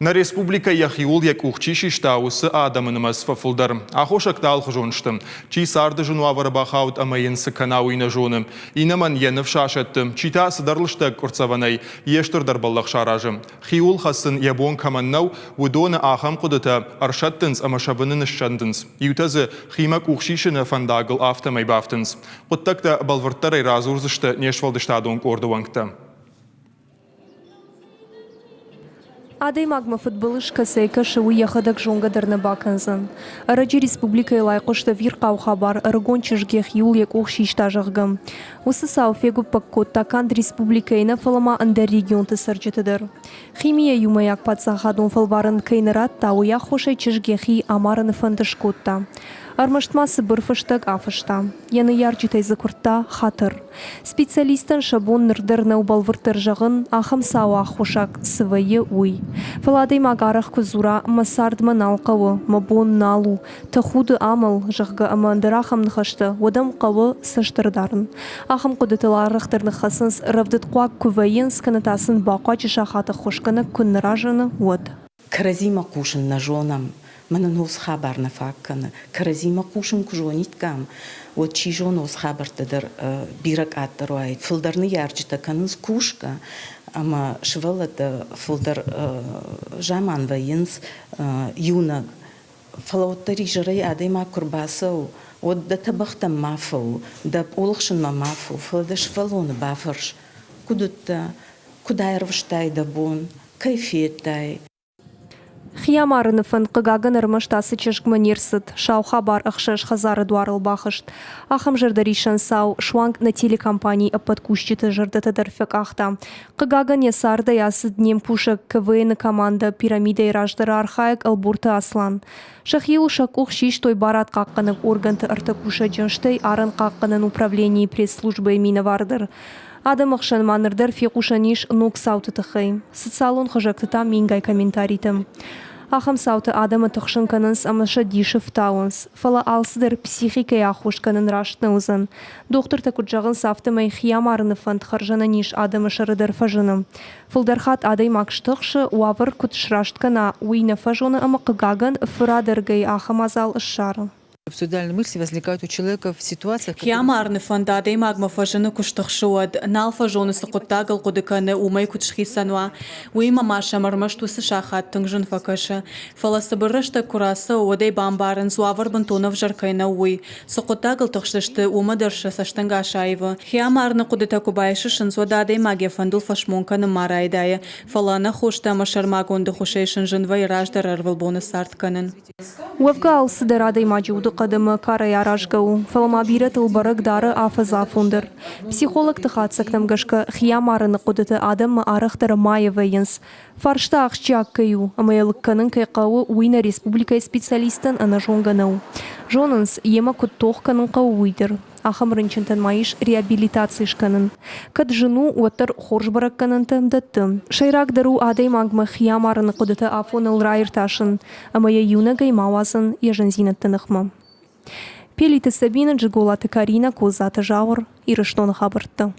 Нӕ республикӕ йӕхиуыл йӕ къух чи систа, уыцы адӕмы нымӕц фӕфылдӕр. Аххосӕгтӕ алыхуызон сты. Чи царды зын уавӕры бахауд ӕмӕ йын цы кӕна, уый нӕ зоны. Иннӕмӕн йӕ ныфс асӕтты, чи та цыдӕр лыстӕг къуырццӕвӕнӕй йе стырдӕр бӕллӕх саразы. Хиуыл хӕцын йӕ бон кӕмӕн нӕу, уыдоны ахӕм хъуыдытӕ ӕрсӕттынц ӕмӕ сӕ быны ныссӕндынц. Иутӕ дзы химӕ къух сисыны фӕндагыл афтӕмӕй бафтынц. Хъуыддӕгтӕ бӕлвырддӕрӕй радзурдзысты не сфӕлдыстадон къорды уӕнгтӕ. Адӕймагмӕ фыдбылыз кӕцӕй кӕсы, уый йӕхӕдӕг зонгӕ дӕр нӕ бакӕндзӕн. Ӕрӕджы республикӕйыл айхъуыст ӕвирхъау хабар, ӕрыгон чызг йӕхиуыл йӕ къух систа, зӕгъгӕ. Уыцы цау фегуыппӕг кодта канд республикӕйы нӕ, фӕлӕ ма ӕндӕр регионты цӕрджыты дӕр. Химийӕ иумӕйаг паддзахадон фӕлварӕн кӕй нӕ радта, уый аххосӕй чызг йӕхи амарыны фӕнд скодта. Ӕрмӕст ма цыбыр фыстӕг афыста. Йӕ ныййарджытӕй дзы куырдта хатыр. Специалисттӕн сӕ бон ныр дӕр нӕу бӕлвырддӕр зӕгъын, ахӕм цауы аххосаг цы вӕййы, уый. Фӕлӕ адӕймаг арӕх куы дзура, мӕ цард мӕ нал хъӕуы, мӕ бон нал у, тӕхуды амӕл, зӕгъгӕ, ӕмӕ ӕндӕр ахӕм ныхӕстӕ, уӕд ӕм хъӕуы цӕст ӕрдарын. Ахӕм хъуыдытыл арӕхдӕр ныххӕцынц, рӕвдыдхъуаг куы вӕййынц, кӕнӕ та сын бахъуаджы сахат ӕххуысгӕнӕг куы нӕ разыны, уӕд. Кӕрӕдзимӕ хъусын нӕ зонӕм, мӕнӕ ног хабар нӕ фаг кӕны. Кӕрӕдзимӕ хъусын куы зониккам, уӕд чи зоны, уыцы хабӕрттӕ дӕр бирӕ къаддӕр уаид. Фылдӕр ныййарджытӕ кӕнынц кусгӕ, ӕмӕ сывӕллӕттӕ фылдӕр заман вӕййынц иунӕг. Фӕлӕ уӕддӕр изӕрӕй адӕймаг куы рбацӕуы, уӕд дӕ тӕбӕгътӕм ма фӕу, дӕ пъолыхсынмӕ ма фӕу, фӕлӕ дӕ сывӕллоны бафӕрс, куыд уыдтӕ, куыд аирвӕзтай дӕ бон, кӕй федтай. Хиамарыны фӕнд, хъыгагӕн, ӕрмӕст ацы чызгмӕ не рцыд. Сау хабар ӕхсӕз хӕдзары дуарыл бахызт. Ахӕм зӕрдӕриссӕн цау суанг нӕ телекомпанийы ӕппӕт кусджыты зӕрдӕтӕ дӕр фӕкъахта. Хъыгагӕн, йӕ цардӕй ацыд не мкусӕг КВН-ы командӕ «Пирамидӕ-йы раздӕры архайӕг Ӕлборты Аслан. Сӕхиуыл сӕ къух систой барадхъахъхъӕнӕг органты ӕртӕ кусӕджы, стӕй арӕнхъахъхъӕнӕн управленийы пресс-службӕйы минӕвар дӕр. Адӕмы хсӕн ма ныр дӕр фехъусӕн ис ног цауты тыххӕй. Социалон хызӕгты та мингай комментаритӕ. Ахӕм цауты адӕмы тыхсын кӕнынц ӕмӕ сӕ дисы фтауынц. Фӕлӕ алцыдӕр психикӕйы аххос кӕнын раст нӕ уыдзӕн. Дохтыртӕ куыд зӕгъынц, афтӕмӕй хиамарыны фӕнд хӕрзӕнӕниз адӕмы сӕры дӕр фӕзыны. Фылдӕр хатт адӕймаг стыхсы, уавӕр куыд сраст кӕна, уый нӕ фӕзоны ӕмӕ, хъыгагӕн, фырадӕргӕй ахӕм адзал ссары. Обсуждальные мысли возникают у человека в ситуациях, Хиамарыны фӕнд адӕймагмӕ фӕзыны куы стыхсы, уӕд. Нал фӕзоны, цы хъуыддагыл хъуыды кӕны, уымӕй куыд схицӕн уа. Уыимӕ ма сӕм ӕрмӕст уыцы сахат тынг зын фӕкӕсы. Фӕлӕ цыбыр рӕстӕг куы рацӕуы, уӕд ӕй бамбарынц, уавӕр бынтон ӕвзӕр кӕй нӕу, уый. Цы хъуыддагыл тыхстысты, уымӕ дӕр сӕ цӕстӕнгас аивы. Хиамарыны хъуыдытӕ куы байсысынц, уӕд адӕймаг йӕ фӕндыл фӕсмон кӕнын ма райдайы. Фӕлӕ ӕнӕ хостӕ ӕмӕ сӕрмагонд ӕххуысӕй сын зын вӕййы раздӕр ӕрвылбоны цард кӕнын. Уӕвгӕ алцыдӕр адӕймаджы удыхъӕд ӕмӕ карӕй аразгӕ у, фӕлӕ ма бирӕтыл бӕрӕг дары афӕдзы афон дӕр. Психологты хатдзӕгтӕм гӕсгӕ, хиамарыны хъуыдыты адӕммӕ арӕхдӕр майы вӕййынц. Фарста ахсджиаг кӕй у ӕмӕ йӕ лыг кӕнын кӕй хъӕуы, уый нӕ республикӕйы специалисттӕн ӕнӕзонгӕ нӕу. Зонынц, йемӕ куыд тох кӕнын хъӕуы, уый дӕр. Ахӕм рынчынтӕн ма ис реабилитаци скӕнын. Кӕд зын у, уӕддӕр хорз бӕрӕггӕнӕнтӕ дӕтты. Сӕйрагдӕр у адӕймагмӕ хи амарыны хъуыдытӕ афоныл раиртасын ӕмӕ йӕ иунӕгӕй ма уадзын йӕ зындзинӕдты ныхмӕ. Пелиты Сабина, Джиголаты Каринӕ, Козаты Зауыр, Ирыстоны хабӕрттӕ.